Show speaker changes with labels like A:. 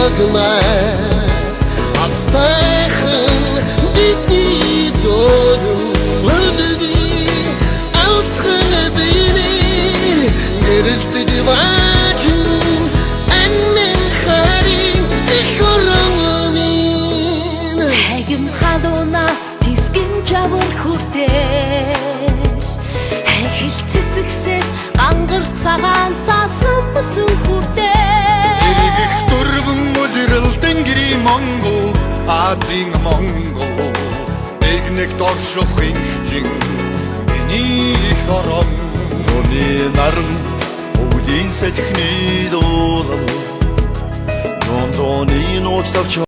A: Баглаа Астайхан бидний зөрөн Өлөгийн алсхан биний Гэрэлтэж баачин Анмен харин их орон минь.
B: Хайгим халуунаас тисгэн жавар хүртэл, хайхил цэцэгсээс гангар цагаан цаасан бүсэн хүртэл.
C: Эргэх дөрвөн улирал Тэнгэрийн Монгол, Азийн Монгол, Эгнэгт орших инхчин миний их орон.
D: Зуны наран өвлийн салхины дуулал. Зун зуны нууц тавч.